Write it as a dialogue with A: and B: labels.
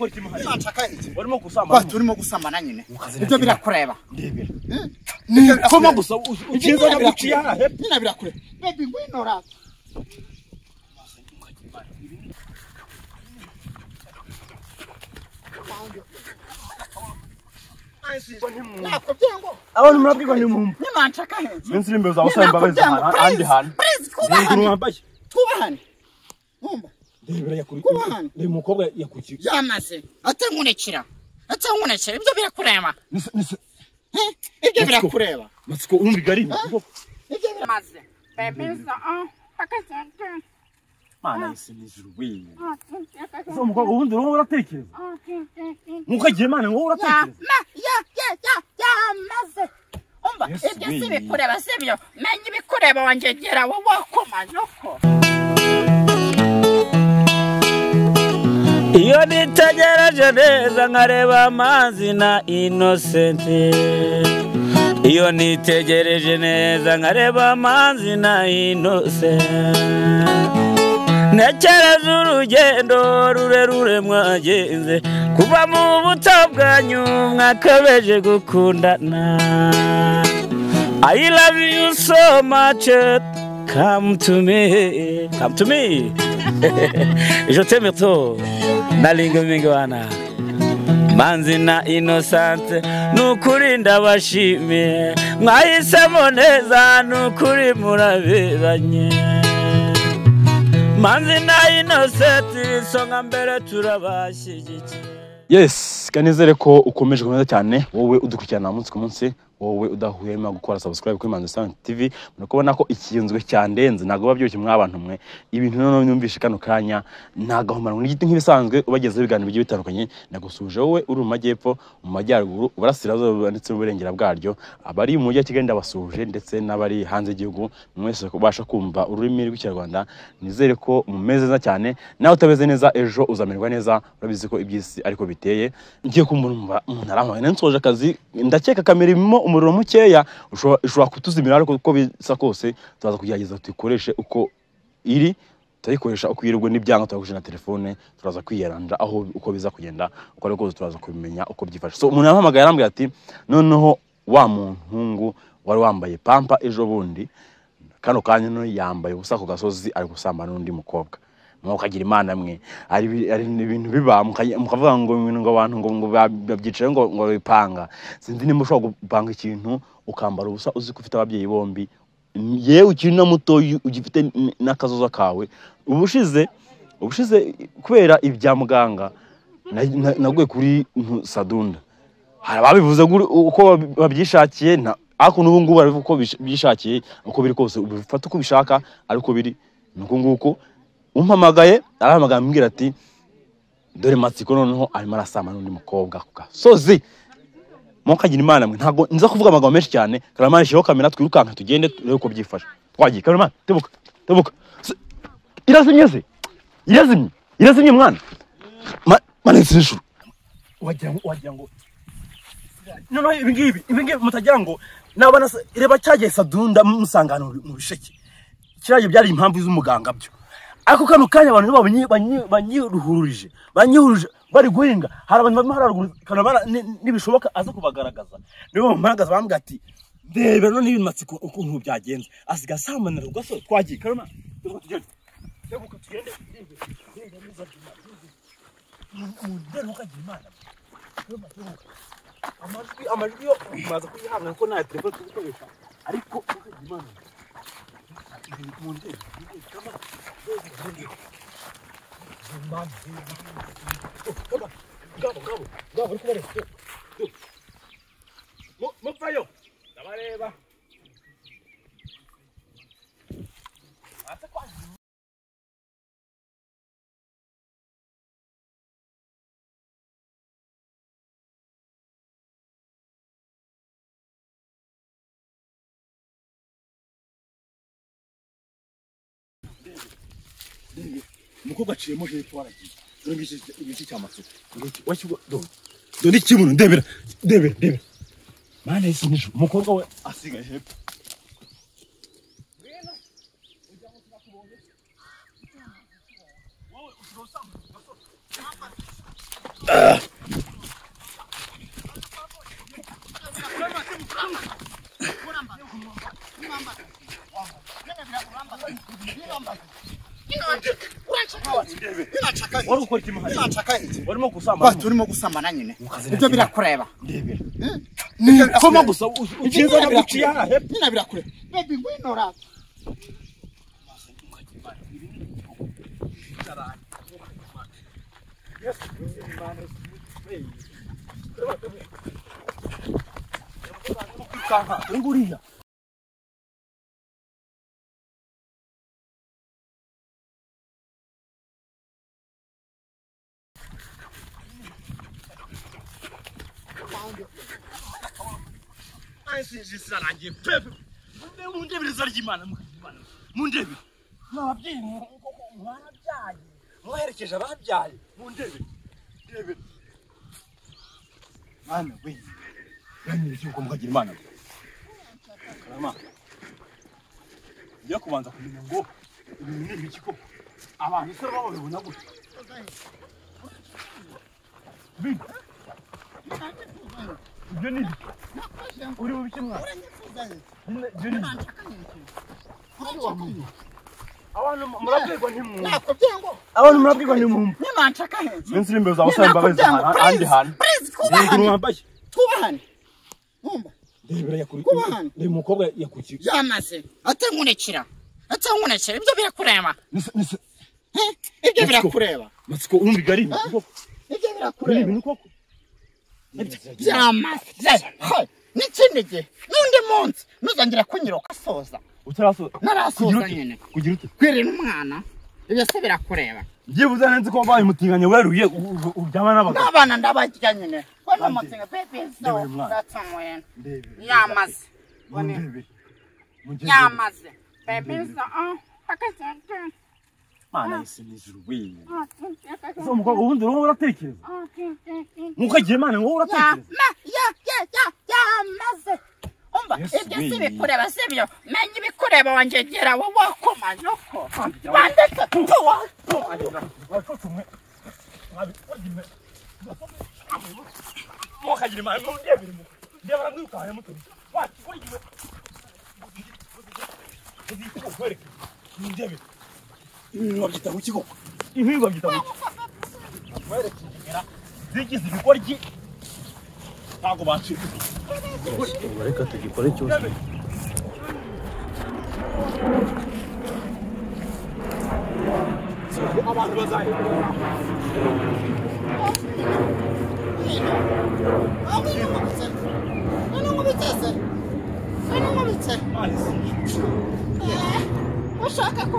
A: Nimanshaka iki?
B: Urimo gusambana.
A: Bati urimo gusambana nyine. Ibyo birakureba.
B: Ndebera.
A: Ni
B: koma gusa ukiza guciye hara hepfo.
A: Nyine birakureba. Baby ngwino ra. Nakubwiye ngo
B: abantu murabwirwa ni mumpa.
A: Nimanshaka henze.
B: Minsi iri imbere uzaba imbabazi ahandi hantu.
A: Please twubahane. Twubahane. Mwumva.
B: Ndebera yakuri. Ndebe umukobwa yakurikiye.
A: Yamaze. Atankunekera. Atankunekera ibyo birakureba. Ibyo birakureba.
B: Matsiko urumva igari.
A: Ibyo biramaze. Bebeza ah akazante.
B: Mana isi n'ijuru we. Uzo umukobwa ubundi wowe uratekereza. Mukagiye mana wowe uratekereza.
A: Ya ya ya yamaze. Umva ibyo si bikureba sibyo. Menye ibikureba wangegera wowe wakoma nyoko.
C: Iyo nitegereje neza nkareba amazi na Innocent. Iyo nitegereje neza nkareba amazi na Innocent. Ntekereza urugendo rurerure mwagenze kuva mu buto bwanyu mwakabeje gukundana. I love you so much, come to me, come to me. Je t'aime trop. Nalinga mingwana Manzi na Innocent nukuri ndabashimiye mwahisemo neza nukuri muraberanye. Manzi na Innocent isonga mbere turabashyigikiye.
B: Yes, kanizere ko ukomeje kumeza cyane wowe udukurikirana umunsi ku munsi, wowe udahwema gukora subscribe kuri Manzi Sound TV. Murikubona ko ikiyunzwe cyandenze ntago babyushye mwabantu mwe. Ibintu none nyumvishe kano kanya nagahomara n'igiti nk'ibisanzwe ubagezeho ibiganiro bigiye bitandukanye. Nagusuje wowe uri mu majyepfo, mu majyaruguru, uburasirazuba ndetse n'uburengera bwaryo, abari mu mujyi wa Kigali ndabasuje ndetse n'abari hanze y'igihugu mwese kubasha kumva ururimi rw'Ikinyarwanda. Nizere ko mumeze neza cyane, nawe utabeze neza ejo uzamererwa neza. Urabizi ko iby'isi ariko biteye. Ngiye kumva umuntu arampaye nsoje akazi, ndakeka kamera irimo umuriro mukeya ushobora kutuzimira, ariko uko bisa kose turaza kugerageza tuyikoreshe uko iri, turayikoresha uko iri, ubwo n'ibyanga turakoresha na telefone, turaza kwiyaranja aho uko biza kugenda, uko ari kose turaza kubimenya uko byifashe. So umuntu yampamagaye arambwira ati noneho wa muhungu wari wambaye pampa ejo bundi kano kanya no yambaye ubusa ku gasozi ari gusambana n'undi mukobwa. Mukagira Imana mwe ari ibintu biba mukavuga ngo ibintu ngo abantu ngo babyicaye ngo bipanga. Sinzi nimba ushobora gupanga ikintu ukambara ubusa uzi ko ufite ababyeyi bombi, yewe ukiri na muto ugifite n'akazoza kawe. Ubushize kubera ibya muganga naguye kuri Sadunda, hari ababivuze uko babyishakiye, ariko n'ubu ngubu baravuga uko byishakiye, uko biri kose ubifata uko ubishaka, ariko biri nuko nguko. Umpamagaye arahamagara ambwira ati dore Matsiko noneho arimo arasama n'undi mukobwa ku gasozi. Mukagira Imana mwe ntago nza kuvuga amagambo menshi cyane. Karamani shiraho kamera twirukanka tugende turebe uko byifashe. Twagiye Karamani, tebuka tebuka. Irazimye se? Irazimye. Irazimye mwana. Manetse ijuru. Wagira ngo noneho ibi ngibi mutagira ngo nabana reba cyagiye Sadunda musangano mu bisheke. Kiraje byari impamvu z'umuganga byo. Ako kano kanya abantu banyiruhurije bari guhinga, hari abantu barimo hararuguru kanabana nibishoboka aza kubagaragaza. Nibo bamuhamagaza bambwira ati ndebera none ibintu Matsiko ukuntu byagenze, asiga asambanira ku gasozi. Twagiye Karama, tugende tebuka tugende. Amajwi yo maza kuyihanga ko nta telefone tugukoresha, ariko ukagira Imana. Muvayo ndabareba. Umukobwa aciyemo hepfo waragiye. Dore ngiki igiki cy'amasuku. Ngiki washyirwa do. Dore ikibuno ndebera. Ndebera ndebera. Mana isi nijoro umukobwa we asigaye hepfo. Wari gukora iki muhari?
A: Nshaka iki?
B: Warimo gusambana.
A: Turimo gusambana nyine. Ibyo birakureba.
B: Ndebera. Ni koma gusa ukiza naguciye hara hepfo.
A: Nyine birakureba. Baby ngwino ra.
B: Nguriya. Arangiye pepe mundebere zaryimana mundebere mwababyeyi mwarabyaye mwaherekeje ababyaye mundebere ndebere mana we yanyirije uko mukagira imana karama ngiye kubanza kumenya ngo ibintu ni ibiki koko abantu se babibona gute ibyo ni uri mu biki mwana abantu murabwirwa ntimwumva
A: nakubwiye ngo
B: abantu murabwirwa ntimwumva
A: nimanshaka henshi
B: minsi iri imbere uzaba imbabazi ahandi hantu
A: twubahane twubahane mwumva
B: ndebera yakuri ndeba umukobwa yakuki
A: yamaze atankurikira atankurikira ibyo birakureba ibyo birakureba
B: matsiko urumva igari
A: ibyo birakureba
B: ibintu koko
A: byamaze n'ikindi gihe n'undi munsi ntuzongera kunyiruka asoza
B: utarasoza
A: narasoza nyine
B: kugira ute
A: kwirira umwana ibyo se birakureba
B: byibuze nzi ko wabaye umutinganya weruye uryama n'abagabo
A: n'abana ndabarya nyine ko n'umutinga pepe so ndatsanywe yamaze yamaze pepe so akazente
B: mana isi n'ijuru we so umukobwa ubundi wowe uratekereza nkuko agiye mana wowe uratekereza
A: yamaze umva ibyo si bikureba si byo menya ibikureba wangegera wowe wakoma nyoko wandetse
B: zigize ibigoryi ntabwo bacika
C: reka tugikore cyose
B: abantu bazahembwa
A: ushaka ko